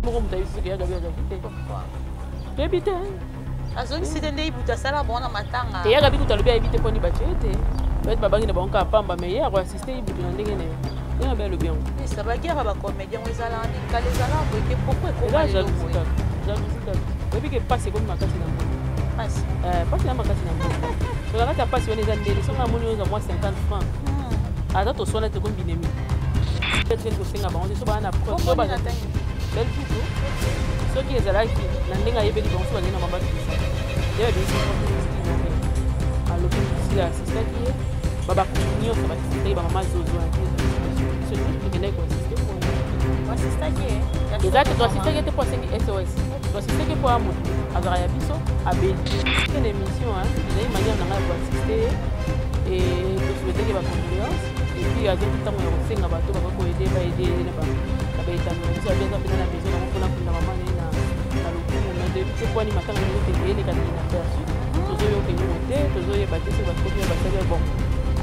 Moko moto ayebisi soki ya Gabi azalaki te. Toyebi te. Azongisi te nde Ibutu asala bango na matanga. Te ya Gabi kutu alobi ayebi te mpo nini batie ye te. Peut-être babangi na bango kaka pamba mais ye ako assister Ibutu na ndenge na ye. Ndenge abe alobi yango. Misa ba guerre ba comédien ngo ezalaka nini kala ezalaka boye te pourquoi ekoma lelo boye. Jalousie kaka. Oyebi ke pasi ekomi makasi na mbongo. Pasi. Eh, pasi na makasi na mbongo. So na kati ya pasi wana eza ndenge soki namoni oza mwa 50 francs. Ata toswana te komi binemi. Peut-être kosenga bango te so baa na preuve. So baza Belle soki ezalaki na ndenge ayebeli bango so bazali na mama babimisa ye babimisi alobi sila asistaki ye babakutu nyonso basistaki bamama zozo biso nyonso tokendaki koasiste eza te toasistaki te mpo asengi sos toasistaki mpo ya motu azalaka ya biso abeli na émission ezali manière na ngai ya koasiste ye e tosouhaitaki bacondoléance epuis azwaki ntango ya kosenga bato bakoki koede baede ye na baetando na biso abi aza mpenza na besoin nango mpona kunda mama na ye na lokumu na toyebi te pwani matanga ndenge ekende eleka na inaperçu tozoyoka eloko te tozoyeba te soki bato komi basali bon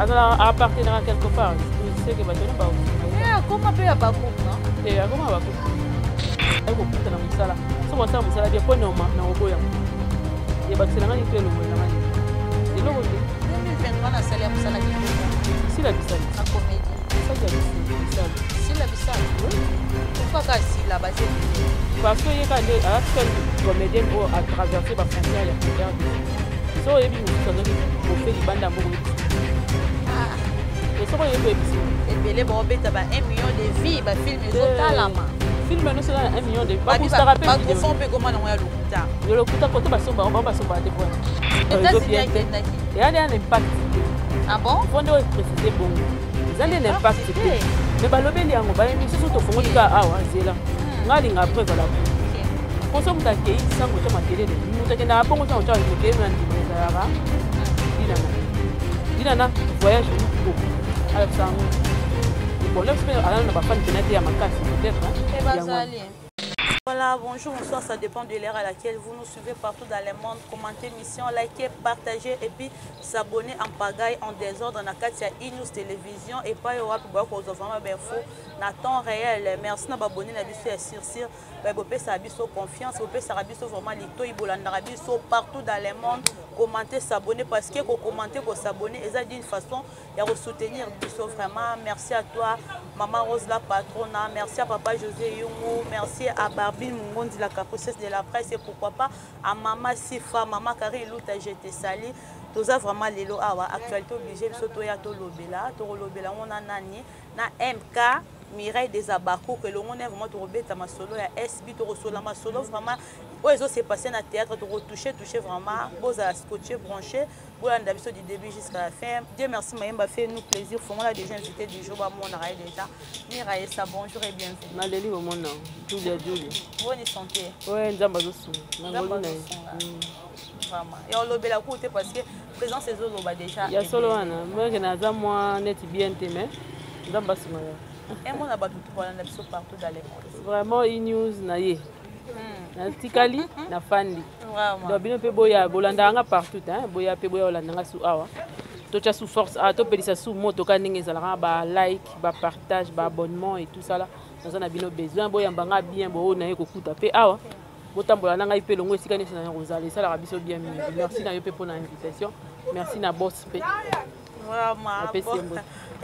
azala appartenaka quelque part seke bato wana baakoma mpe ya bagroupe non te akoma ya bagroupe akokuta na mosala soki osala mosala bien mpo na oboya ebakisela nga nini to elongolela nga nini eloko te 2023 nasali ya mosala kitoko sila bisali na comédie sila bisali sila bisali pourquoi kaka sila baza ebele parce que ye kaka nde aza seul comédienne oyo atraverse bafrontière ya rdc so oyebi mosusu azongi kofe libanda ya mboka oyebisi soki oyebi oyebisi ebele baobeta ba 1 million de vie bafilme ezotalama filme nyonso eza na 1 million de babustaka mpe batrofon mpe ekoma nango ya lokuta ya lokuta kote basomba bango basombaka te pona eya nde na impact te ah bon fo nde oyo précise bongo eza nde na impact te mais balobeli yango bayebi soso tofongoli kaka awa zela hmm. nga alinga preuve ala po so moto akei sango tya makelele moto akendaka bongo sango tya makelele na ndima ezalaka dinana dinana voyage moko alakisa yango bon là mpe alala na bafani mpena te ya makasi peut-être yango Voilà, bonjour, bonsoir, ça dépend de l'heure à laquelle vous nous suivez partout dans le monde. Commentez mission, likez, partagez et puis s'abonner en pagaille, en désordre na kati ya e-news télévision et pas yo wapi boya kozwa vraiment ba info na temps réel. Merci na babonné na biso ya sur sur, ba bopesa biso confiance, bopesaka biso vraiment litoyi bolandaka biso partout dans le monde. Commentez, s'abonner parce que ko commenter, ko s'abonner eza d'une façon ya ko soutenir biso vraiment. Merci à toi maman Rose la patrona, merci à papa José Yungu, merci à Barbie Mungondi la capricieuse de la presse et pourquoi pas à maman Sifa, maman Karine Luta, je te salue. Toza vraiment lelo awa actualité obligée biso toya tolobela, tokolobela ngo na nani na MK Mireille des Abakouk elongo na vraiment tokobeta masolo ya SB tokosola masolo vraiment oyo ezo se passer na théâtre tokotouche touche vraiment bozala scotché branché bolanda biso du début jusqu'à la fin. Dieu merci Mayemba fait nous plaisir fongola déjà invité du jour bamonaka ye déjà. Mireille ça bonjour et bienvenue. Naleli bomona Julia Julia. Bonne santé. Ouais Nzambe azosunga. Na ngolu na ye. Vraiment. Ya olobela ku te parce que présence ezoloba déjà. Ya solo wana moi naza mwa neti bien te mais Nzambe asunga yo. Emona bato tu balanda biso partout dans le monde. Vraiment e-news na ye. Natikali nafandi. Donc bino mpe boya bolandaka nga partout hein boya mpe boya kolanda nga su awa. Totya su force awa topelisa su moto ka ndenge ezalaka ba like ba partage ba abonnement et tout ça là. Naza na bino besoin boyamba nga bien bo na ye kokuta mpe awa. Botambola na ngai mpe elongo esika nyonso na kozala esalaka biso bien mingi. Merci na yo mpe mpona invitation. Merci na boss mpe. Vraiment.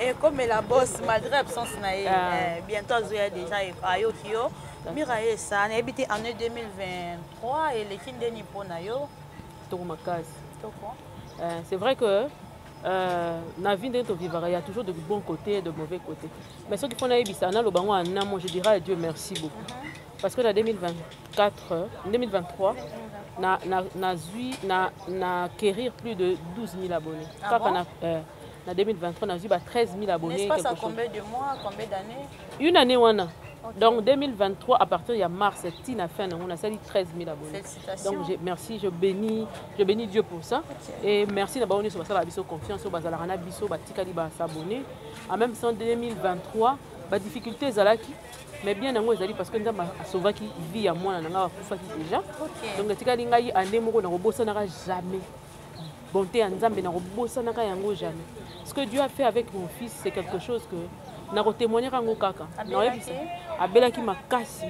Et comme la boss malgré absence na ye ah. bientôt azoya déjà ayoki yo Mira esa nayebi te année 2023 eleki ndeni mpo na yo. Toko makasi. Toko. C'est vrai que na vie ndenge tovivaka il y a toujours de bons côtés et de mauvais côtés. Mais soki mpo nayebisa naloba yango en amont, je dirais à Dieu merci beaucoup. Parce que na 2024, 2023, na na na zui na na acquérir plus de 12 000 abonnés. Ah Kaka bon? na na 2023 na zui ba 13 000 abonnés. N'est-ce pas ça quelque chose. combien de mois, combien d'années? Une année wana. Okay. Donc 2023 à partir ya mars ti na fin on a sali 13 000 abonnés. Félicitations. Donc merci, je bénis Dieu pour ça. Okay. Et merci na ba oni so basala biso confiance bazala na biso batikali ba s'abonner. En même temps 2023 ba difficulté ezalaki mais bien yango ezali parce que Nzambe asauvaki vie ya mwana na nga akufaki déjà. Okay. Donc etikali ngai année moko na kobosanaka jamais. Bonté ya Nzambe na kobosanaka yango jamais. Ce que Dieu a fait avec mon fils, c'est quelque chose que na kotémoigner yango kaka. Abelaki? Naoyebisa. Abelaki makasi.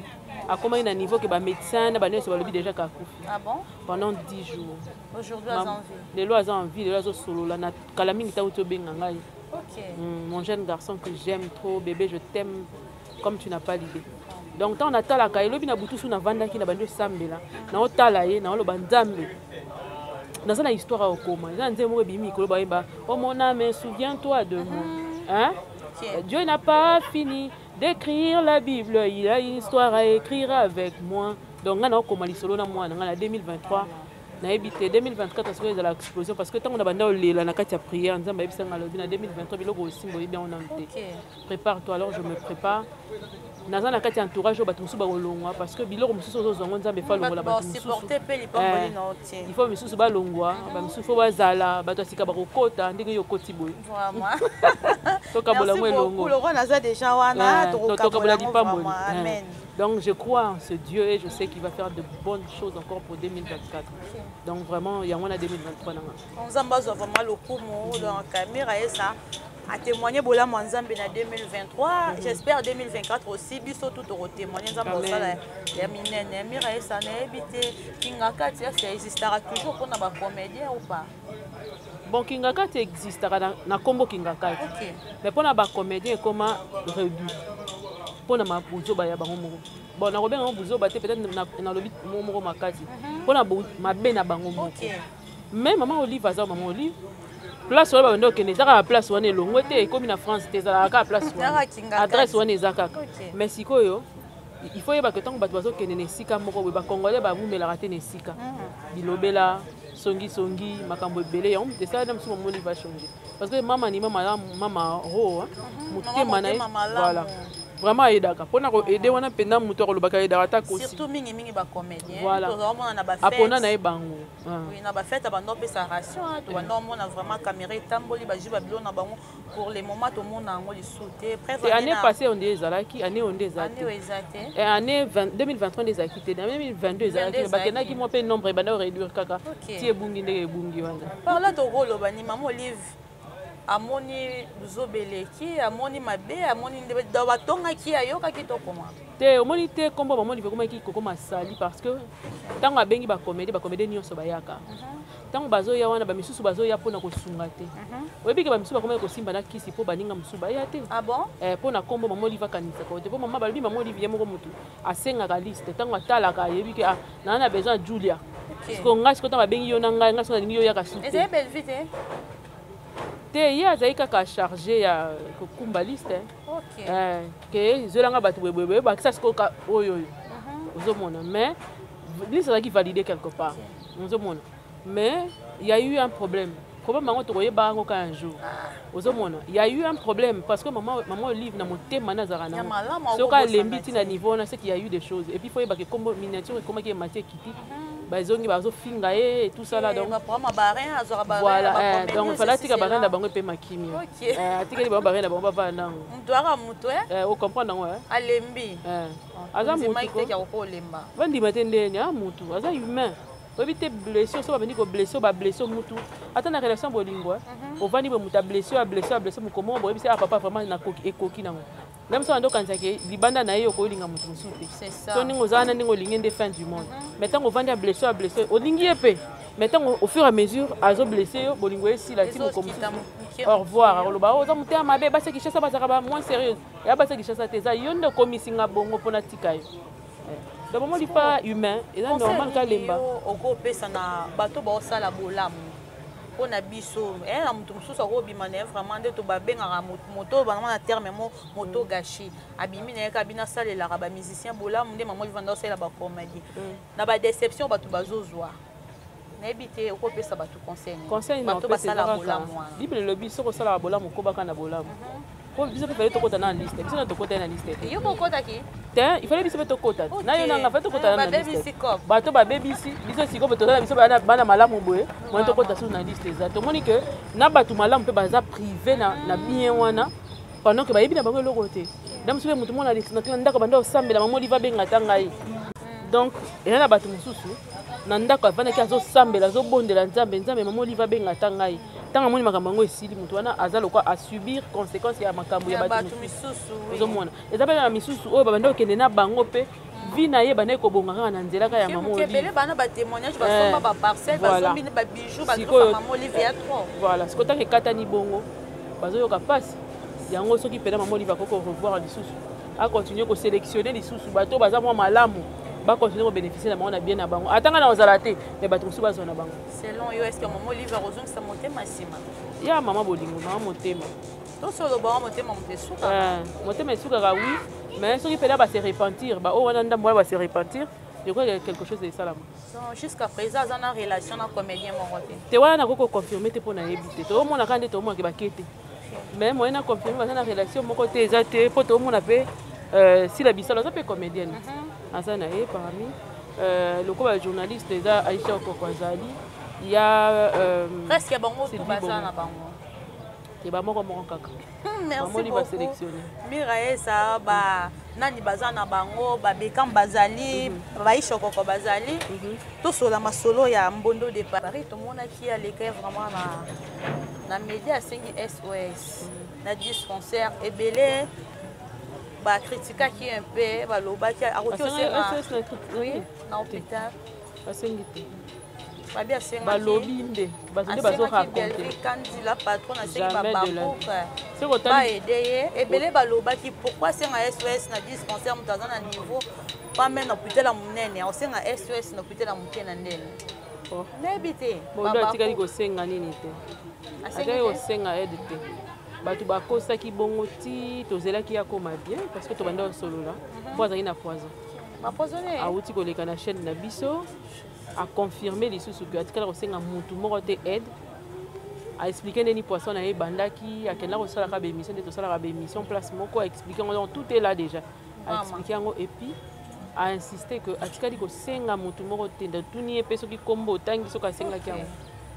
Akomaki na niveau ke bamédecin na banionso balobi déjà ke akufi. Ah bon? Pendant 10 jours. Aujourd'hui aza en vie? Lelo aza en vie, lelo azosolola na kala mingi ntango ti obenga ngai. Mon jeune garçon que j'aime trop, bébé, je t'aime comme tu n'as pas l'idée. Donc ntango natalaka, elobi na butu su navandaki na bandi osambela, naotala ye, naoloba: Nzambe, naza na histoire ya kokoma. Eza na nzembo moko ebimi mikolo, bayemba: "Oh mon âme, souviens-toi de moi", hein? Dieu n'a pas fini d'écrire la Bible, il a une histoire à écrire avec moi. Donc ngai naokoma lisolo na mwana ngai na 2023. Nayebi te 2024 soki ezala explosion, parce que ntango na banda olela na kati ya prière, Nzambe ayebisanga, alobi: na 2023 biloko osimba, oyebi yango nanu te, prépare toi. Alors je me prépare, naza na kati ya entourage oyo bato mosusu bakolongwa, parce que biloko mosusu ozozwa yango, Nzambe efa longola bato mosusu. Il faut misusu balongwa, bamisusu faut bazala, bato ya sika bakokota ndenge yo okoti boye. Tokabola ngo elongo. Naza déjà wana. Tokabola lipamboli. Donc je crois en ce Dieu et je sais qu'il va faire de bonnes choses encore pour 2024. Donc vraiment, il y a 2023. Nzambe azwa vraiment lokumu. Donc Mira Esa atémoigné bolamu ya Nzambe na 2023. J'espère 2024 aussi biso tu tokotémoigne Nzambe osala ya minene. Mira Esa, nayebi te, Kingakati ese existaka toujours mpona bacomédien ou pas? Bon, Kingakati existaka na nkombo Kingakati, mais mpona bacomédien ekoma réduit mpona buzoba ya bango moko. Bon, nakobenga yango buzoba te, peut-être nalobi mo moko makasi, mpona mabe na bango moko. Mais mama Olive aza mama Olive. Place wana babanda okende eza kaka place wana, elongwe te, ekomi na France te, ezalaka kaka place wana, adresse wana eza kaka. Mais sikoyo il faut yebaka, ntango bato bazokende na esika moko boye, Bacongolais babumelaka te na esika, bilobela, songisongi, makambo ebele. Yango moto esala na mosusu mama Olive achange, parce que mama ni mama, mama ro motema na ye, voilà, vraiment ayedaka mpona koaider wana mpenza. Moto akolobaka ayedaka ata kosi. Surtout mingimingi bacomédien. Voilà, apona na ye bango. Oui, na bafête bando opesa ration, tobanda omona vraiment caméra etamboli, bazwi babilo na bango. Pour le moment tomona yango lisusu te. Année passée onde ezalaki, année oyo nde eza te. Eza te. Année 2023 nde ezalaki te, na 2022 ezalaki, bakendaki mwa mpe nombre ebanda oréduire kaka ti ebungi ndenge ebungi wana. Par là tokoloba ni mama Olive amoni zobeleki, amoni mabe, amoni nde batongaki, ayokaki tokoma. Te, omoni te, nkombo mama Olive ekomaki kokoma sali, parce que ntango abengi bacomédie, bacomédie nyonso bayaka. Ntango bazoya wana, bamisusu bazoya mpona kosunga te. Oyebi ke bamisusu bakomaki kosimba na kisi mpo baninga mosusu baya te. Ah bon? Mpo na nkombo mama Olive akanisaka te, mpo mama balobi mama Olive ye moko motu asengaka liste. Ntango atalaka, ayebi ke ah, naa na besoin ya Julia. Siko ngai, siko ntango babengi yo na ngai, ngai siko nalingi yo oyaka su. Te, te. Te, ye azali kaka chargé ya kokumba liste, ke ezwelanga bato boyeboye, bakisa sikoyo oyo oyo ozomona. Mais liste azalaki validé quelque part, ozomona. Mais il y a eu un problème. Problème yango tokoyeba yango kaka un jour, ozomona. Il y a eu un problème parce que mama, mama Olive na motema na azalaka nango, soki alembi ntina niveau wana, c'est qu'il y a eu des choses. Et puis faut yebaka ekombo miniature ekomaki emati, ekiti, bazongi bazofinga ye et tout ça là. Donc voilà, donc fallait atika barein na bango epema kimia, atikeli bango barein na bango, bavaa nango. Moto aka moto. Ocomprendre yango. Alembi. Aza motu, bandima te ndeni a motu aza humain. Oyebi te, blessure so babandi koblesse, bablesse mutu ata na relation bolingo, ovandi boye, moto ablesse, ablesse, ablesse, mokomo boyebisi: "Ah papa, vraiment ekoki nango." Nga biso bando okanisaki libanda na ye, okolinga moto mosusu te, to ndenge oza wana, ndenge olingi nde fin du monde. Mais ntango ovandi, ablesse, ablesse, olingi ye mpe, mais ntango au fur et à mesure azoblesse yo, bolingo esila ti moko mosusu au revoir. Akoloba: "Oza motema mabe, basi ya Kinshasa bazalaka ba moins sérieuse." Ya basi ya Kinshasa te, eza yo nde okomisi nga bongo mpona tika yo. Donc bomoni pa humain, eza normal kalemba. Okopesa na bato baosala bolamu mpona biso na moto mosusu akobima na ye vraiment nde to babengaka moto bango na terme mo moto gashi abimi na ye kaka bino asalelaka bamusicien bolamu nde mama Olivanda osalela bacomédie na badéception bato bazozwa. Nayebi te, okopesa bato conseil? Conseil? Bato basala bolamu wana. Bible elobi soki osalaka bolamu, okobaka na bolamu. Po biso mpe fallait tokota na liste, biso na tokota na liste te. Yo bokotaki? Te, il fallait biso mpe tokota na yo nanga, fallait tokota na liste. Bato babebisi biso, sikoyo toza na biso bana malamu boye, moyen tokota susu na liste eza. Tomoni ke na bato malamu mpe baza privé na bien wana, pendant ke bayebi na bango eloko te. Na mosusu mpe motu mona na ndako banda osambela: "Mama Olive abenga ata ngai." Donc eza na bato mosusu na ndako avandaki, azosambela, azobondela Nzambe: "Nzambe, mama Olive abenga ata ngai." Ntango amoni makambo yango esili, moto wana aza lokwa asubir conséquence ya makambo ya bato misusu. Ozomona, eza mpe na misusu oyo babanda kokende na bango mpe. Vie na ye ebandaki kobonga kaka na nzela kaka ya mama Olive. Ebele bana ba témoignage basomba ba parcelle, basombi ba bijoux, ba griffe ya mama Olive ya trop. Voilà, sikoyo ntango ekatani bongo bazoyoka mpasi yango. Soki mpena mama Olive akoki korevoir lisusu, acontinue kosélectionne lisusu bato oyo baza mwa malamu, bacontinue kobénéficie na bango na bien na bango. Ata ngai na kozala te, mais bato mosusu bazwa na bango. Selon yo, est ce que mama Olive akozongisa motema nsima? Ya mama bolingo, mama motema. Tosoloba wa motema, moto esukaka. Motema esukaka, oui, mais soki mpena base repentir, baoyo wana ndambo wana base repentir, je crois que quelque chose esalama. Donc jusqu'à présent aza na relation na comédien moko te? Te, wana nakoki koconfirme te mpo nayebi te. Toomona kaka nde toomonake bake te, mais moyen na confirme baza na relation moko te eza te, mpo toomona mpe Sila Bisalo aza mpe comédienne, aza na ye parmi lokola journaliste eza Aisha Okoko, azali ya Presque bango tu baza na bango. Te, bamoko moko kaka. Merci beaucoup, Mira. Esa ba nani baza na bango, babekam bazali, baishokoko bazali. Tosola masolo ya Mbondo de Paris. Tomonaki aleka vraiment na média, asengi SOS na dispensaire. Ebele bakritikaki un peu, balobaki akoki osenga na hôpital. Asengi te. Babi asengaki. Balobi nde bato nde bazoraconte. Kandila patron asengi babakuka baede ye. Ebele balobaki pourquoi asenga SOS na dispensaire? Moto aza na niveau pas même na hôpital ya monene, akosenga SOS na hôpital ya moke na ndene? Nayebi te. Bondo atikali kosenga nini te, atikali kosenga aide te. Bato bakosaki bongo ti tozelaki ye akóma bien, parce que tobanda kosolola mpo azalaki na poison. Awuti koleka na chaîne na biso, aconfirme lisusu ke atikala kosenga mutu moko te aide. Aexplike ndeni poisson na ye ebandaki, akenda kosalaka baémission nde tosalaka baémission place moko, aexplike yango. Donc tout est là déjà, aexplike yango et puis ainsiste que atikali kosenga motu moko te. Natuni ye mpe soki nkombo otangi, soki asengaki yango,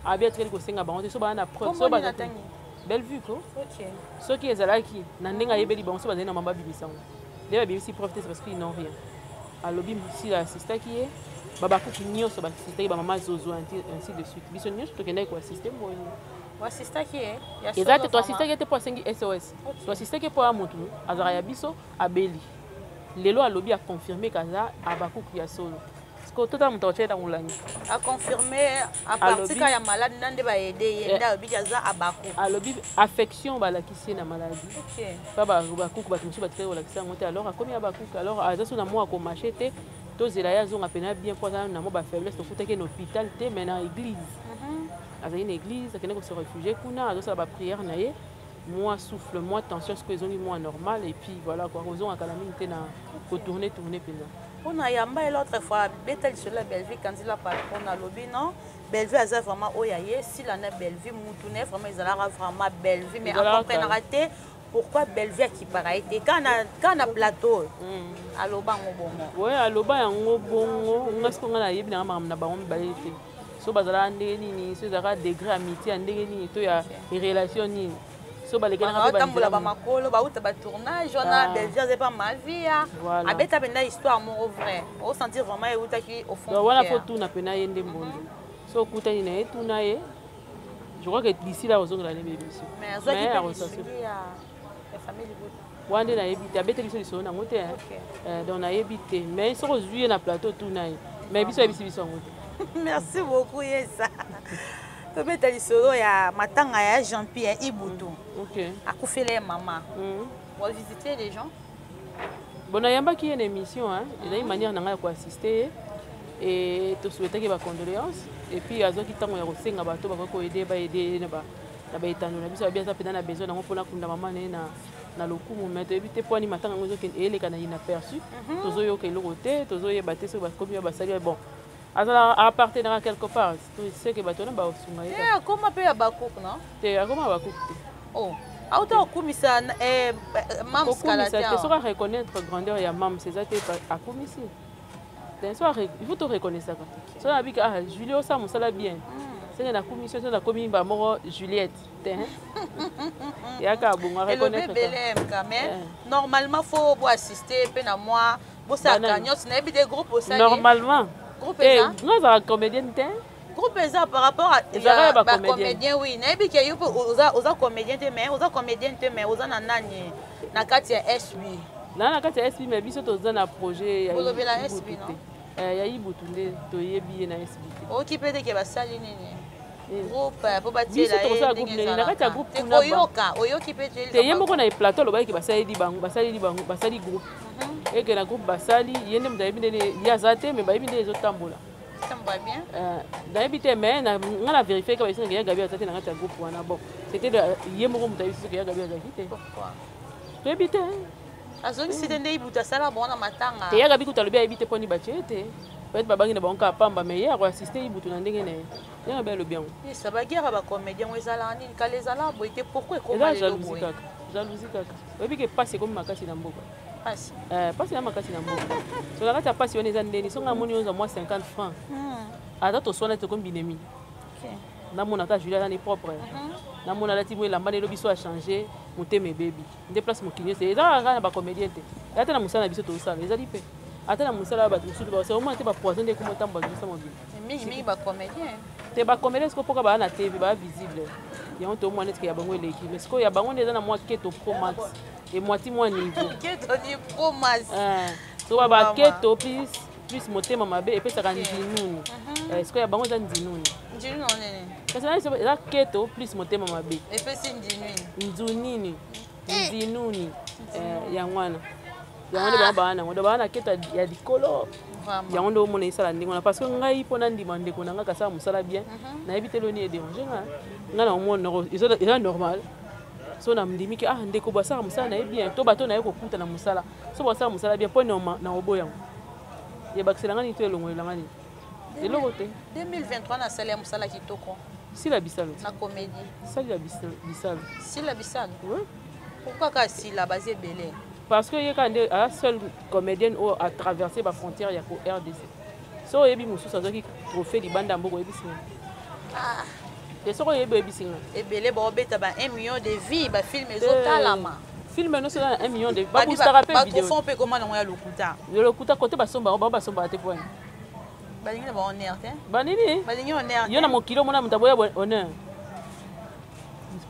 abi atikali kosenga bango te. So baa na preuve, so baza belle vue ko, soki ezalaki na ndenge ayebeli bango, so bazali na mama babimisa yango. Nde babimisi preuve te, c'est parce qu'ils n'ont rien. Alobi sila asistaki ye, babakuki nyonso baasistaki, bamama zozo, ainsi de suite. Biso nyonso tokendaki koassiste moyo. Eza te toasistaki ye te mpo asengi SOS. Toasistaki mpo ya motu azalaka ya biso, abeli lelo, alobi aconfirme kaza abakuku ya solo. Sikoyo totala moto akotyela molangi. Aconfirme à partir ya malade na nde baede ye, nde alobiki aza abaku. Alobi affection balakisi ye na maladie pa bakuku, bato mosusu batikali kolakisa yango te. Alors akomi abakuku, alors aza so na mwa akomarche te. Tozela ye azonga pena bien, mpo aza na mwa bafaiblesse. Tokutaki ye na hôpital te, mais na église. Azali na église, akende kose réfugier kuna, azosala baprière na ye, mwa souffle, mwa tension sikoyo ezongi mwa normal. Et puis voilà quoi, kozonga kala mingi te na kotourne tourne mpenza. Mpona yamba ye l'autre fois, beta lisolo ya Bellevue Kandila patron, alobi non, Bellevue aza vraiment oyo aye sila na Bellevue, mutu na ye vraiment ezalaka vraiment Bellevue, mais akomprenaka te pourquoi Bellevue akipaka ye te kaka na plateau. Aloba yango bongo. We, aloba yango bongo. Nga siko nga nayebi nanga makambo na bango mibale te, so bazalaka ndenge nini, so ezalaka degré amitié ya ndenge nini to ya relation nini, so balekenatambola bamakolo bauta batournage wana. Bellevue aza epa mavia, abeta mpenza histoire moko vrai, osentir vraiment eutaki au fond. Wana fo tuna mpena ye nde mbondo. So okutani na ye, tuna ye. Je crois que d'ici là ozongela nde biso. Mais azwaki mpe lisungi ya famille libota. Wana nde nayebi te, abeteli biso lisolo nango te, donc nayebi te. Mais soki ozwi ye na plateau, tuna ye, mais biso ayebisi biso yango te. Merci beaucoup. Yesa tobeta lisolo ya matanga ya Jean Pierre Ibutu. Akufeli ye mama. Wavisite les gens? Bon, nayambaki ye na émission. Ezali manière na ngai ya koassiste ye e tosouhaitaki bacondoléance. Et puis azwaki ntango ya kosenga bato bakoki koaider, baaider ye na baetando na biso. Babi aza mpenza na besoin nango mpona kunda mama na ye na lokumu. Mais toyebi te mpo ani matanga yango ezokende eyeleka na inaperçu. Tozoyoka eloko te, tozoyeba te soki bakomi basali. Bon, azala appartenaka quelque part, seke bato wana basunga ye. Akoma mpe ya bakuku, non? Te, akoma bakuku te. Oh, auta kokumisa mams kala. Te, soki areconnaître grandeur ya mams, eza te akumisi. So il faut toreconnaissaka. So nabiki, ah, Julie osala mosala bien, senge nakumisi so nakomi ba moko Juliette te, yaka bongo. Areconnaître ebele mk, mais normalement faut boassister mpe na mwa bosalaka nyonso. Nayebi te groupe osali. Normalement. Groupe eza. Nga azalaka comédienne te. Groupe eza par rapport à bacomédien. Oui, nayebi ke yo mpe oza comédien te, mais oza comédienne te, mais oza na nani na kati ya SB. Naa na kati ya SB, mais biso toza na projet ya Bolobela Ibutu SB, non? te. Eh, ya Ibutu nde toyebi ye na SB te. Oyoki mpe te ke basali nini? Eh. Groupe mpo Biso batiela ye tokosala ndenge groupe nini? Na kati ya ezalaka. groupe Te kuna koyoka, oyoki mpe te te, ye moko na plateau alobaki basaleli bango, basaleli bango, basali groupe. Eke na groupe basali, ye nde moto ayebi ndenge ye aza te, mais bayebi ndenge ezotambola. Tambola bien. Nayebi te, mais nga na vérifie ka bayebisi ya Gabi aza te na kati ya groupe wana. Bon, c'était ye moko moto ayebi soki ya Gabi azalaki te. Pourquoi? Toyebi te. Azongisi te nde Ibutu asala bango na matanga. Te, ya Gabi kutu alobi ayebi te mponi batie ye te. Peut-être babangi na bango kaka pamba, mais ye akoassiste Ibutu na ndenge na ye. Ya Gabi alobi yango. Esa baguerre ya bacomédien ngo ezalaka nini? Kala ezalaka boye te. Pourquoi ekoma Eza lelo jalousie boye? kaka, jalousie kaka. Oyebi ke pasi ekomi makasi na mboka. Pasi. Eh, pasi na makasi na mboka. So na kati ya pasi wana eza ndeni so nga amoni oza mwa 50 francs, ata toswana tokomi binemi. Namona kaka Julie aza ni propre, namona alati mo elamba, nde elobi so achange, motema ebebi. Nde place mokili nyonso eza kaka na bacomédien te, ata na mosala na biso tozosala ezali mpe, ata na mosala ya bato mosusu basala, omona te bapoison nde ekoma otambola bazosa mobili. Mingimingi bacomédien. Te, bacomédien sikoyo mpoka baa na TV, baa visible, yango tomona neti ya bango eleki. Mais sikoyo ya bango nde eza na mwa keto pro max, emwati mwa niveau. Keto ni pro max. So ba baketo plus plus motema mabe epesaka ndinuni. Sikoyo ya bango eza ndinuni. Ndinuni nini? Kasi na biso eza keto plus motema mabe. Epesi ndinuni. Nzunini, ndinuni. Yango wana, yango nde bango baa nango. Donc baa na keto ya likolo. Vraiment. Yango nde omona esala ndenge wana, parce que ngai mpo nandima ndeko na ngai kasala mosala bien, nayebi te loni edérange nga. Ngai na omona eza normal. So na ndimi ke ah, ndeko basala mosala na ye bien, to bato na ye kokuta na mosala, so basala mosala bien, mpo na oboya yango, yebakisela nga nini to elongolela nga nini? Eloko te. 2023 nasali ya mosala kitoko. Sila Bisalo. Na comédie. Salila Bisalo. Sila Bisalo. Ouais. Pourquoi kaka Sila? Baza ebele. Parce que ye kaka nde aza seule comédienne oyo atraverse bafrontière ya ko RDC. So oyebi mosusu azwaki trophée libanda ya mboka, oyebisi nga te. Soki oyebi, oyebisi nga. Ebele baobeta ba 1 million de vues, bafilm ezotalama. Film nyonso eza na 1 million de babustaka mpe video. Batrophée mpe ekoma nango ya lokuta. Lokuta kote basomba yango, bango basombaka te poani. Balingi na bahonneur te. Banini? Balingi honneur. Yo na mokili omona moto aboya honneur?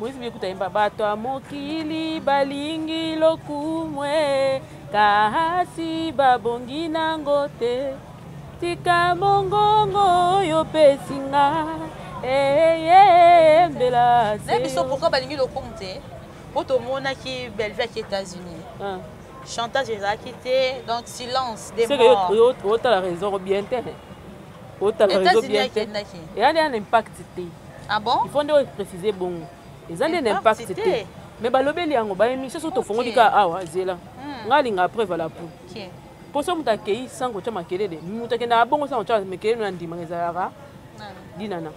Moïse bikuta yemba: bato ya mokili balingi lokumwe, kasi babongi nango te. Tika mongongo oyo opesinga eyembela. Na biso, pourquoi balingi lokumu te? Po tomonaki Bellevue aki États-Unis, chantage ezalaki te, donc silence des morts. Otala raison bien te, otala raison États-Unis bien te. Akendaki. Eya nde na impact te. Ah bon? Il faut nde préciser bongo, eza nde na Impact impact te. te. Mais balobeli yango baémission so tofongoli kaka awa, zela, ngai alinga preuve ala po mpo so moto akei sans kotya makelele, moto akendaka bongo sans kotya makelele na ndimaka ezalaka. Nani? Dinana,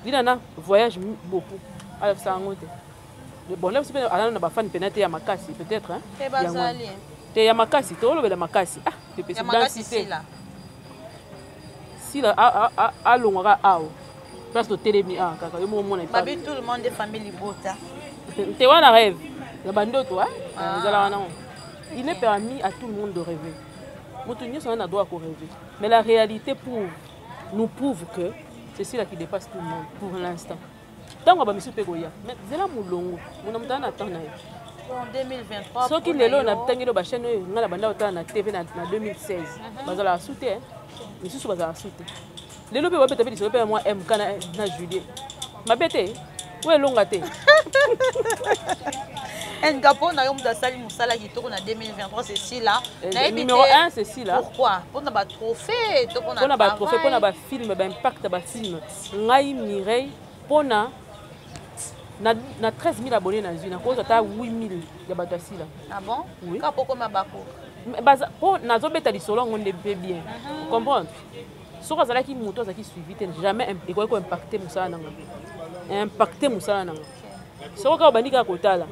Dinana voyage beaucoup, alakisa yango te. Bon, là biso mpe aza na bafani pena te ya makasi peut-être, hein? Te. Yango wana. Bazali. Te, ya makasi, tolobela makasi, ah, pepesi. Ya makasi. Densité. Sila. Sila alongwaka awa place totelemi awa kaka yo moko omona. Babi tout le monde est famille libota. Te, wana rêve na bandoto. Ah. Ezalaka nango, il est permis à tout le monde de rêver, moto nyonso aza na droit ya korêver, mais la réalité prouve, nous prouve que c'est celui-là qui dépasse tout le monde pour l'instant. Ntango bamisusu mpe koya, mais zela molongo, mona moto aza na temps na ye. Bon, 2023 Soki mpona lelo yo. Natangeli oyo bachaîne oyo ngai na banda kotala na TV na 2016, bazalaka su te, misusu bazalaka su te. Lelo mpe babeta mpe lisolo mpe ya mwa MK na Julie mabe te, oyo elonga te. Nga mpo na yo, moto asali mosala kitoko na 2023, c'est Sila. Nayebi Numéro te. 1, c'est Sila. Pourquoi? Mpona batrophée to mpona Mpona batrophée, mpona travail? Bafilm, baimpact ya bafilm. Ngai Mireille, mpona na 13 000 abonné nazwi, nakozwa ata 8 000 ya bato ya Sila. Ah bon? Oui. Kaka mpo koma bako. Mpo nazobeta lisolo yango nde mpe bien comprendre. Soki azalaki moto azalaki suivi te, jamais ekoki koimpacte mosala nanga, impacte mosala nanga. Soki kaka obandi kaka kotala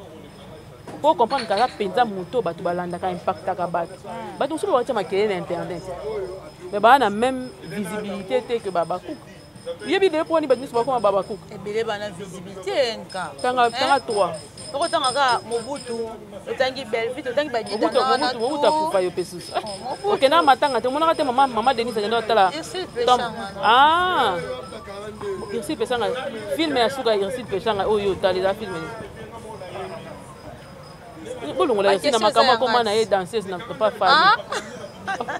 po comprendre kaka mpenza moto bato balandaka, impactaka bato. Bato mosusu batia makelele na internet, mais baa na même visibilité te ke babakuka. Yebi lelo mponi bato nyonso bakoma babakuka. Ebele bana visibilité nka. Tanga, tanga 3. Okotanga kaka Mobutu, otangi Bellevue, otangi Mobutu, Mobutu, Mobutu akufa yo mpe susu. Okendaka matanga te, omonaka te mama Denise akenda otala. Ursule Peshanga. Ah, Ursule Peshanga, film ya suka Ursule Peshanga oyo otala eza film nini? Bolongola ye na makambo akoma na ye danseuse na papa Fally.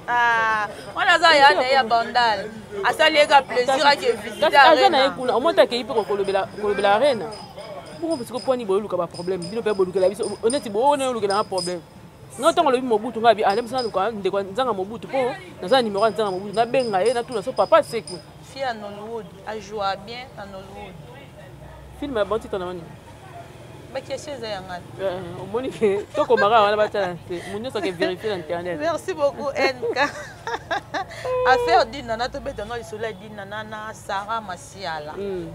Ah. Wana aza ya na ye ya bandal. Asali ye ka plaisir ake visiter arena. Aza na ye kuna omoni akei mpe kolobela kolobela arena. Bongo siko pwani boyoluka ba problème bino mpe bolukela biso neti boona olukela nga problème. Nga ntango alobi Mobutu nga abi alemisa ah, naluka ndeko nzanga Mobutu mpo naza na nimero ya nzanga Mobutu nabenga ye natuna so papa seki. Fille ya Nollywood a joua bien na Nollywood. Film ya bon titre na wani. Ba question eza ya ngai. Eh, omoni ke tokomaka wana batala te moto nyonso ake vérifier na internet. Merci beaucoup NK. Affaire Dinana tobeta na lisolo ya Dinana na Sarah Masiala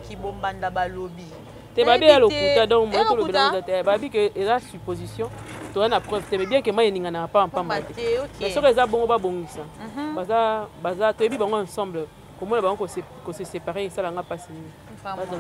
kibombanda balobi. Te babi ya lokuta donc moto tolobela yango te babi ke eza supposition toza na preuve te mais bien ke mai eninganaka pamba pamba te mais soki eza bongo babongisa mhm. baza baza toyebi bango ensemble komona bango kose séparer esala nga mpasi mingi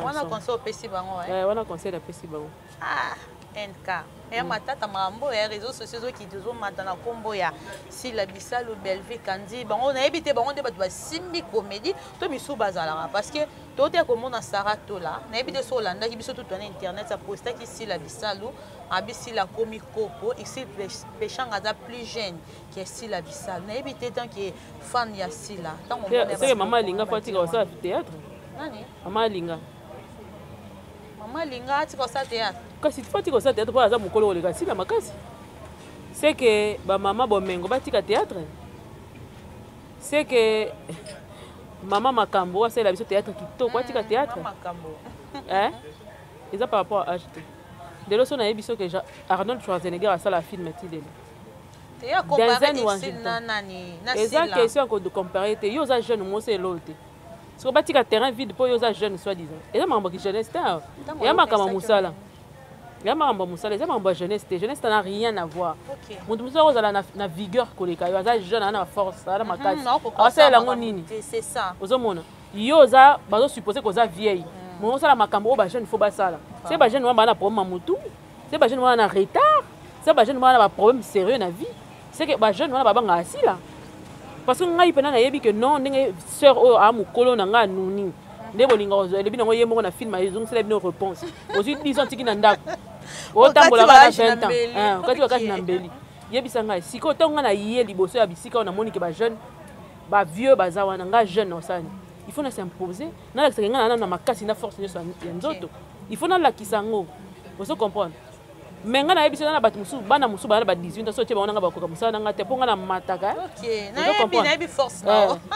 wana conseil opesi bango eh? Eh, wana conseil napesi bango ah, nk ya matata makambo ya réseau sociaux ezokita ezomata na nkombo ya sila bisalu bellevue kandi bango nayebi te bango nde bato basimbi comédie to misusu bazalaka parce que tote komona sara tola nayebi te so olandaki biso tutu na internet apostaki sila bisalu abi sila akomi koko ici peshanga aza plus jeune ke sila bisalu nayebi te tant que fan ya sila ntango seke mama alinga fo atika kosala théâtre nani mama alinga mama alinga atika kosala théâtre kasi fo atika kosala théâtre mpo aza mokolo koleka sila makasi seke bamama bomengo batika théâtre seke mama makambo asalela biso théâtre kitoko atika mm, théâtre eh? Eza par rapport à âge te lelo so nayebi so ke Arnold Schwarzenegger asala film ti lelo. Denzel Washington eza question ya kocompare te yo oza jeune mosi eloo te soko batika terrain vide mpo yo oza jeune soit disant eza makambo ya jeunesse te ya makambo ya mosala ya makambo ya mosala eza makambo ya jeunesse te jeunesse na rien à voir moto mosusu akozala na vigueur koleka yo aza jeune aza na force aza na makasi asalela yango nini ozomona yo oza bazo suppose koza vieille mm. mais osala makambo oyo bajeune fo basala se bajeune wana baa na problème ya motu se bajeune wana na retard se bajeune wana na baproblème sérieux na vie c'est que bajeune wana babangaka asila parce que ngai mpena nayebi ke non ndenge sœur oyo aa mokolo na ngai anuni nde bolinga kozwa elobi nango ye moko na film ezongisela bino réponse ozwi 10 ans tiki na ndako otambolaka na 20 ans okati bakati na mbeli yebisa ngai sikoyo ntango ngai na ye liboso ya bisika oyo namoni ke bajeune ba vieux baza wana nga jeune na osani il faut na s'imposer nalakisaka nga na na makasi na force nyonso ya nzoto il faut nalakisa yango ozo comprendre mais nga nayebi na bato mosusu bana mosusu baza na ba 18 ans so otie bango nanga bakoka mosala na nga te mpo nga na mataka eh,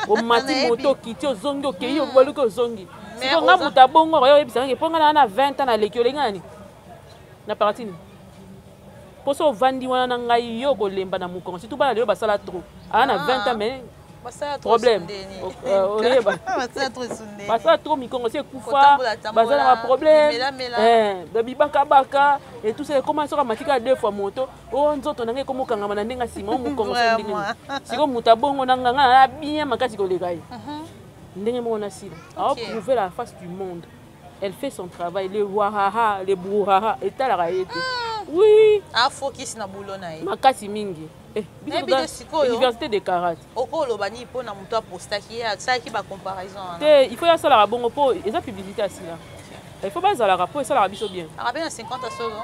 omati moto okiti ozongi okei hmm. obaluki ozongi siko nga moto abongo okoya oyebisa ngai mpo nga na na 20 ans naleki olengi nani na parti nini mpo so ovandi wana na ngai yo okolemba na mokongo surtout bana lelo basala trop aa na 20 ans mais problème euh, oyeba basala trop mikongo si ekufa baza na baproblème eh, bibakabaka et tout ça ekoma soki amati kaka deux fois moto o oh, nzoto na ngai ekoma okangama na ndenge nsima o mokongo so ndenge sikoyo moto abongo na nga ngai na bien makasi koleka ye mhm. ndenge moko na sila aoprouve la face du monde elle fait son travail le wahaha le brouhaha etalaka ye te hmm. oui afokisi na boulot na ye makasi mingi eh, université de karate okoloba nini mpo na moto apostaki ye asalaki bacomparaison wana te il faut asalaka bongo mpo eza publicité asila il faut bazalaka mpo esalaka biso bien abe na 50 solo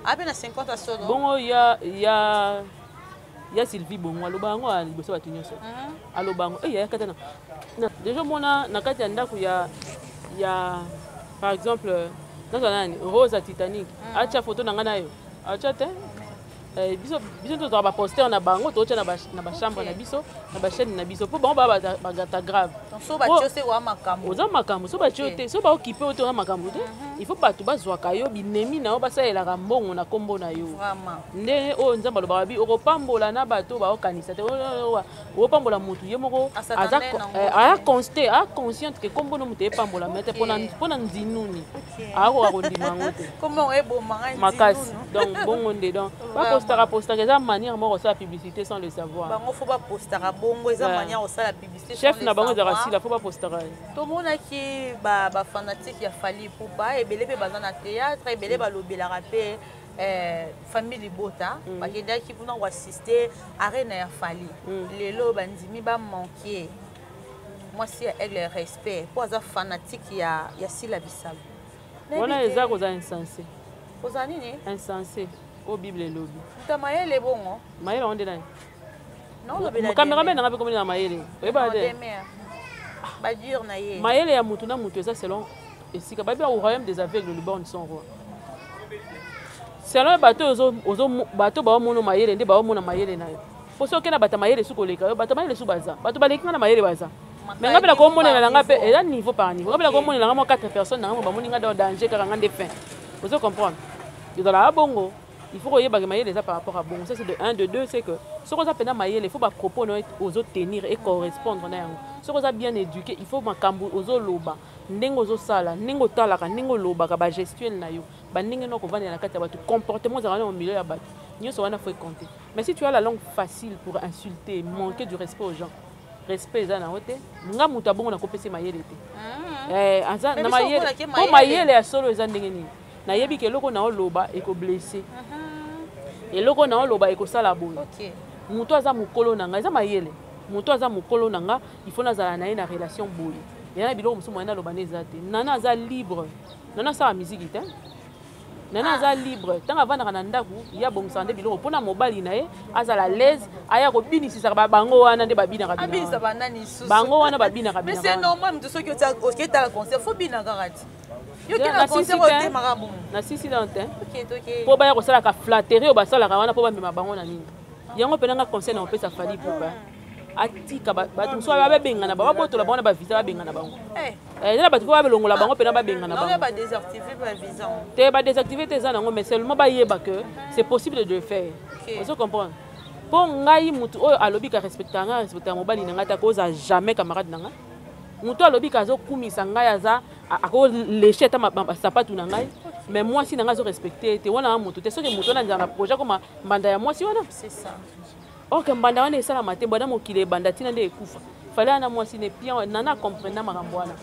abe na 50 solo bongo ya ya ya Sylvie Bongo aloba yango ya liboso bato nyonso mhm. aloba yango eh, yaya kata na deja omona na kati ya ndako ya ya par exemple nazwa nani Rose ya Titanic mhm. atya foto na ngai na yo atya te eh, biso biso tozwaka baposter na bango totya na bachambre na biso na bachaîne na biso mpo bango baa bagata grave oza makambo so batio te so baokipe yo te oza makambo te mhm. il faut bato bazwaka yo binemi na yo basalelaka mbongo na nkombo na yo ndenge oyo nzambe alobaka bi okopambola na bato baokanisa te okopambola motu ye moko aza eh, conste a consciente ke nkombo no moto epambola me te mpo na nzinuni akoka kondima yango te makasi donc bongo nde donc bapostaka postaka eza manière moko kosala publicité sans le savoir bango fo bapostaka bongo eza manière kosala publicité chef na bango ezalaka sila fo bapostaka tomonaki bafanatike ya Fally Ipupa ebele mpe baza na théâtre ebele balobelaka mpe eh, famille libota mm. bakendaki kuna koassiste arena ya Fally mm. lelo bandimi bamanke mwasi ya aigle respect mpo aza fanatique ya, ya sila bisalu wana eza kozala insensé kozala nini insensé. Oyo Bible elobi. Moto mayele bongo. Mayele yango nde nani? Cameraman nanga mpe komeli na mayele. Oyeba te. Ba dur na ye. Mayele ya mutu na mutu eza selon esika. Babi au royaume des aveugles le borgne son roi. Selon bato ozo ozo bato baomona mayele nde baomona mayele na yo. Po soki na bato mayele su koleka yo, bato mayele su baza. Bato baleki nga na mayele baza. Mais nga mpe nakomonela na nga mpe eza niveau par niveau. Nga mpe nakomonela nga mwa 4 personnes na nga bamoni nga dans danger kaka nga nde fin. Ozo comprendre? Ezalaka bongo. Il faut koyeba ke mayele eza par rapport à bongo. Ça c'est de 1 de 2, c'est que soki oza mpenza mayele, il faut ba propos na yo ozo tenir et correspondre na yango. Soki oza bien éduqué, il faut makambo ozoloba, ndenge ozosala, ndenge otalaka, ndenge olobaka, ba gestuelle na yo, ba ndenge na kovandela na kati ya bato, comportement ozalaka na milieu ya bato, nyonso wana faut compter. Mais si tu as la langue facile pour insulter, manquer du respect aux gens, respect eza na yo te. Nga moto abongo nakopesa mayele te. Eh, aza na mayele po mayele ya solo eza ndenge nini? Nayebi ke eloko na oloba ekoblesse, eloko na oloba ekosala boye. Moto aza mokolo na nga eza mayele. Moto aza mokolo na nga, il faut nazala na ye na relation boye. Ya na biloko mosusu moye naloba nde eza te. Nana aza libre. Nana asala miziki te. Nana aza libre. Ntango avandaka na ndako, ye abongisaka nde biloko mpona mobali na ye azala l'aise, aya kobinisisaka ba bango wana nde babinaka bina. Abinisa banani lisusu? Bango wana babinaka Mais bina. c'est normal, moto soki oketala concert, faut bina kaka ti. Yo kena concert otemaka bongo. Na sisi dans te. Mpo baya kosalaka flatterie oyo basalaka wana mpo bamema bango na nini. Yango mpenza nga conseil na kopesa Fally Ipupa. Atika bato mosusu babengana bango, babotola bango na bavisa, babengana bango. Eza na bato mpo balongola bango mpena babengana bango. Te, badésactive te, eza nango, mais seulement bayeba que c'est possible de le faire. Ozo comprendre? Mpo ngai motu oyo alobi ka respectaka ngai, respectaka mobali na ngai te, akoza jamais camarade na ngai. Motu alobi ka azokumisa ngai, aza akoleshe ata sapatu na ngai, mais mwasi na ngai azorespecte te, wana motu te. Soki motu wana azala na projet akoma mbanda ya mwasi wana, or ke mbanda wana esalama te, banda mokili ebanda ntina nde ekufa. Fally wana mwasi ne pian nana comprendre na makambo wana.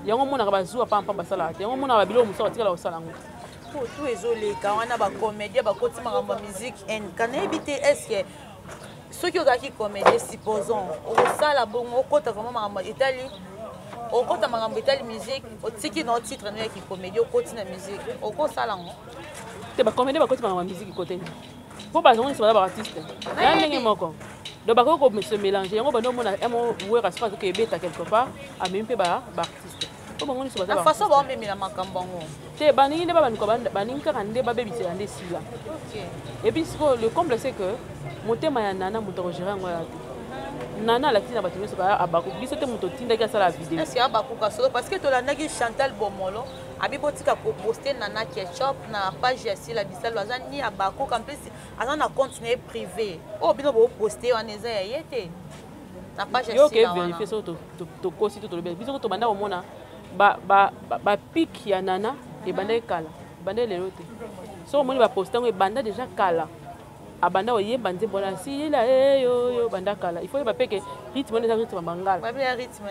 Yango omonaka bazuwa pampa basalaka te, yango omonaka babiloko mosusu batikala kosala yango. Tu ezoleka wana bacomédien bakoti makambo ya musique nk nayebi te. Est ce que soki ozalaki comédien, supposons okosala bongo, okota vraiment makambo etali, okota makambo etali musique, otiki na titre no ya kicomédie, okoti na musique, okosala yango? Te, bacomédien bakoti makambo ya musique kote mpo bazango nyonso baza baartiste ya ndenge moko, donc bakoki kose mélanger. Yango bando omona mo wera soki azoki ebeta quelque part, amemi mpe baartiste mpo bango nyonso baza. Na façon baomemela makambo yango. Te, baningi nde babanuka, baningi kaka nde babebisela nde esila. Et puis sikoyo le comble, c'est que motema ya Nana, moto akogérer yango ya te. Nana alakisi na bato nyonso abako biso te, moto otindaki asala video. Est-ce que abakuka solo? Parce que tolandaki Chantal Bomolo abi botika koposte Nana Ketchup na page ya Sila Bisalo. Aza ni abakuka, en plus aza na compte na ye privé oyo bino boposte wana, eza ya ye te na page ya Yo ke Sila wana. Vérifie soki tokosi to tolobi biso ko tobanda komona bapic ya Nana ebanda ekala, ebanda lelo te. Soki omoni baposte yango, ebanda déjà kala, abanda koyemba nzembo wana Sila eyoyo banda kala. Il faut yeba mpe ke rythme wana eza rythme ya bangala. Babi ya rythme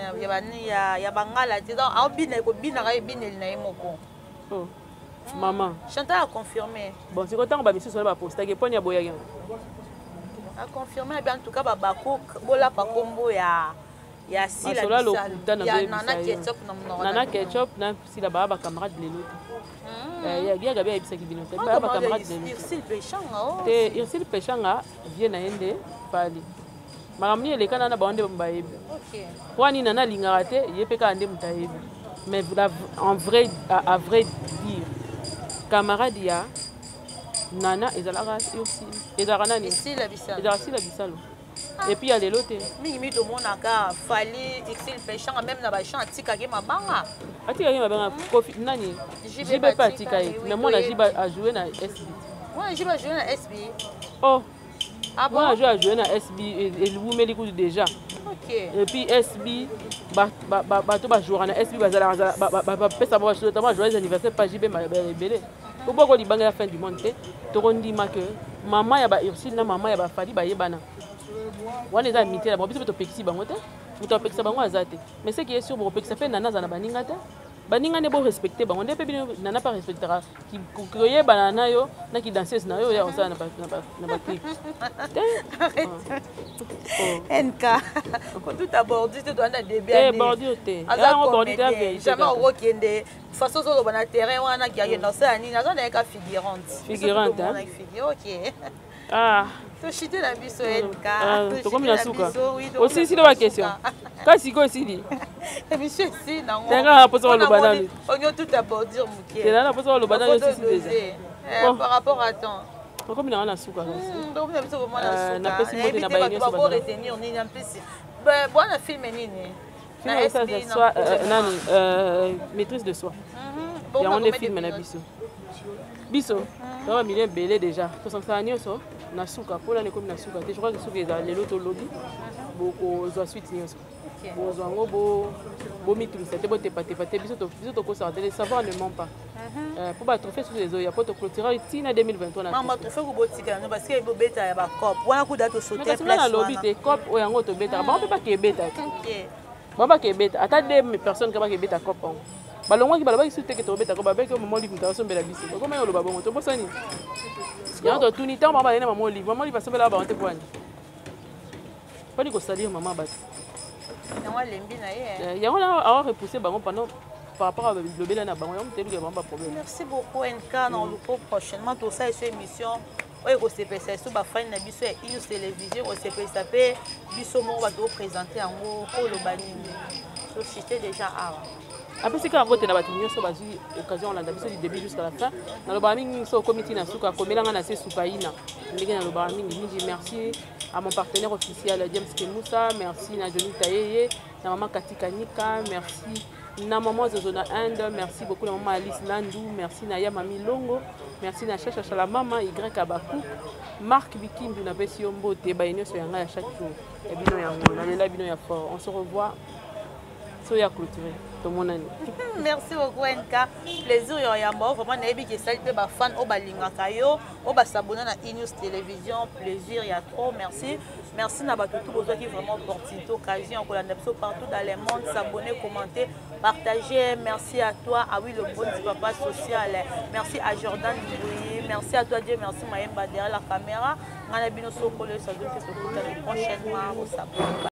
ya bangala te, donc aobina ekobinaka ebineli na ye moko. Oh. Mama. Chantal a confirmé. Bon, sikoyo ntango bamisusu wana bapostaki, eponi ya boyaki yango. A confirmé abi en tout cas babako bolapa nkombo ya Sila. Masolo ya lokuta. Ya Nana Ketchup na monoko. Nana Ketchup na Sila baa bacamarade lelo te. Ya Gabi ayebisaki bino te, baa bacamarade lelo. Ursile Peshanga oh. Te, Ursile Peshanga vie na ye nde Fally. Makambo nini elekana na bango nde bayebi. Po nini Nana alingaka te ye mpe kaka nde moto ayebi. Mais en vrai, à vrai dire, camarade ya Nana ezalaka Ursile, ezalaka nani? Ezalaka Sila Bisalo. Et puis ya lelo te. Mingi tomonaka Fally, Ursile Peshanga, même na bachamp atikaki mabanga. Atikaki mabanga. Kofi nani, JB mpe atika ye, mais mwana JB ajoue na SB. Mwana JB ajoue na SB? Oh. Ah bon? Mwana ajoue na SB, ewumeli kutu déjà. Et puis SB, bato bajouaka na SB bazalaka, bapesa bango joyeux anniversaire pa JB ebele. Po boko libanga ya fin du monde te, tokondima ke mama ya baUrsule na mama ya baFally bayebana. Wana eza amitié na bango, biso mpe topekisi bango te, moto apekisa bango aza te. Mais ce qui est sûr, bokopekisa mpe Nana aza na baninga te. Baninga nde borespecte bango nde mpe bino. Nana mpe arespectaka koyebana na yo na kidanseuse na yo oya kosala na baclip te. NK kotuta bordure te, toanda début. Te, bordure te. Yango bordure te, vérité. Jamais okokende façon ozoloba na terrain wana kiakende osala nini, aza na ye ka figurante. Figurante. Ok. Ah. Toshite na biso, NK. Tokomi na suka, osilisi nde baquestion kasi sikoyo esili. Émission esili nango. Tenga na mposa koloba nanu. Onio tuta bordure moke. Tena na mposa koloba nanu, osisi déjà. Par rapport à temps. Tokomi nanga na suka. Tokomi na biso vraiment na suka. Napesi mbote na baye nyonso. Bato retenir nini en plus bwana film nini? Nani, Maîtrise de soi, yango nde film na biso. Biso toza bamilio ebele déjà, tosangisaka nyonso na suka mpona ekomi na suka te. Je crois que suka ezala lelo, tolobi bokozwa suite nyonso, bozwa yango, bomitungisa te, botepatepa te. Biso tokosaka te, le savoir ne ment pas. Mpo batrophée susu ezoya mpo toclôtura ntina 2023. Mama, trophée kobotika yango parce que bobeta ya bacop wana kuda tosaute. Kasi nga nalobi te, cop oyo yango tobetaka, bango mpe bakebeta te, bango bakebeta ata deux personnes ka bakebeta cop yango. Balongwaki, balobaki susu teke tobeta ko babeki mama Olive moto asombela biso. Bakomaki oloba bongo, tobosani yango, totuni ntango bango balene mama Olive. Mama Olive asombela bango te, pwani mponi kosalir mama bato. Yango alembi na ye. Yango na awa repoussé bango pendant par rapport à lobela na bango, yango moto bango baproblème. Merci beaucoup, NK. Na oluko prochainement tosala eso émission oyo ekosepelisa biso bafani na biso ya Inews Télévision, ekosepelisa mpe biso moko bato oprésente yango. Oloba nini? Tochite déjà awa. Apesi kaka mbote na bato nyonso bazwi occasion kolanda biso du début jusqu'à la fin. Nalobaka mingi, so okomi ntina suka, akomelanga na se sukaina ndenge nalobaka mingi mingi. Merci à mon partenaire officiel James Kemusa, merci na Johnny Tayeye, na mama Katika Nika, merci na maman Zozo na Inde, merci beaucoup na maman Alice Landu, merci na Yamami Longo, merci na Chacha Chala, mama Y Abaku, Marc Bikimbu, napesi yo mbote. Baye nyonso ya ngai ya chaque jour ya bino, yango nalela bino ya fort. On se revoit so ya clôturer, tomonani. Merci beaucoup, NK. Plaisir ya yamba vraiment. Nayebi ke esali mpe bafan oyo balingaka yo, oyo basabona na Inews Télévision, plaisir ya trop. Merci, merci na bato tout bozwaki vraiment opportunité, occasion ya kolanda biso partout dans le monde. S'abonner, commenter, partager. Merci à toi, ah oui, le bon papa social. Merci à Jordan Bouy, merci à toi Dieu merci Mayemba derrière la caméra. Ngai na bino sokolo esazoki, tokutani prochainement. Osabona.